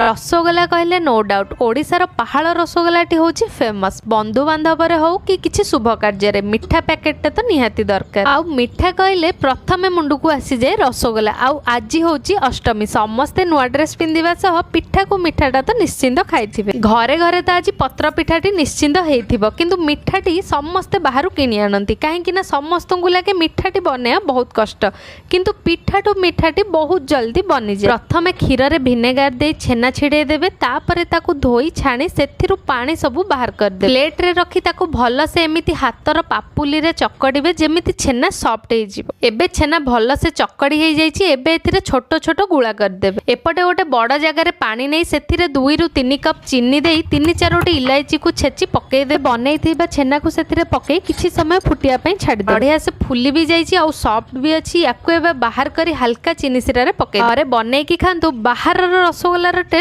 ରସଗୋଲା କହିଲେ no doubt ଓଡ଼ିଶାର ପାହାଳ ରସଗୋଲାଟି ହେଉଛି ଫେମସ୍। ବନ୍ଧୁବାନ୍ଧବରେ ହଉ କି କିଛି ଶୁଭ କାର୍ଯ୍ୟରେ ମିଠା ପ୍ୟାକେଟଟା ତ ନିହାତି ଦରକାର। ଆଉ ମିଠା କହିଲେ ପ୍ରଥମେ ମୁଣ୍ଡକୁ ଆସିଯାଏ ରସଗୋଲା। ଆଉ ଆଜି ହେଉଛି ଅଷ୍ଟମୀ, ସମସ୍ତେ ନୂଆ ଡ୍ରେସ୍ ପିନ୍ଧିବା ସହ ପିଠାକୁ ମିଠାଟା ତ ନିଶ୍ଚିନ୍ତ ଖାଇଥିବେ। ଘରେ ଘରେ ତ ଆଜି ପତ୍ର ପିଠାଟି ନିଶ୍ଚିନ୍ତ ହେଇଥିବ, କିନ୍ତୁ ମିଠାଟି ସମସ୍ତେ ବାହାରୁ କିଣି ଆଣନ୍ତି, କାହିଁକି ନା ସମସ୍ତଙ୍କୁ ଲାଗେ ମିଠାଟି ବନେଇବା ବହୁତ କଷ୍ଟ। କିନ୍ତୁ ପିଠାଠୁ ମିଠାଟି ବହୁତ ଜଲ୍ଦି ବନିଯାଏ। ପ୍ରଥମେ କ୍ଷୀରରେ ଭିନେଗାର ଦେଇ ଛେନା ଛିଡ଼େଇ ଦେବେ। ତାପରେ ତାକୁ ଧୋଇ ଛାଣି ସେଥିରୁ ପାଣି ସବୁ ବାହାର କରିଦେବେ। ପ୍ଲେଟରେ ରଖି ତାକୁ ଭଲସେ ଏମିତି ହାତର ପାପୁଲିରେ ଚକଡ଼ିବେ, ଯେମିତି ଛେନା ସଫ୍ଟ ହେଇଯିବ। ଏବେ ଛେନା ଭଲସେ ଚକଡ଼ି ହେଇଯାଇଛି। ଏବେ ଏଥିରେ ଛୋଟ ଛୋଟ ଗୁଳା କରିଦେବେ। ଏପଟେ ଗୋଟେ ବଡ଼ ଜାଗାରେ ପାଣି ନେଇ ସେଥିରେ 2ରୁ 3 କପ୍ ଚିନି ଦେଇ ତିନି ଚାରୋଟି ଇଲାଇଚିକୁ ଛେଚି ପକେଇଦେବେ। ବନେଇଥିବା ଛେନାକୁ ସେଥିରେ ପକେଇ କିଛି ସମୟ ଫୁଟିବା ପାଇଁ ଛାଡ଼ିଦେବେ। ବଢ଼ିଆ ସେ ଫୁଲି ବି ଯାଇଛି ଆଉ ସଫ୍ଟ ବି ଅଛି। ୟାକୁ ଏବେ ବାହାର କରି ହାଲକା ଚିନି ଶିରାରେ ପକେଇ ଘରେ ବନେଇକି ଖାଆନ୍ତୁ। ବାହାରର ରସଗୋଲାର ଟେଷ୍ଟ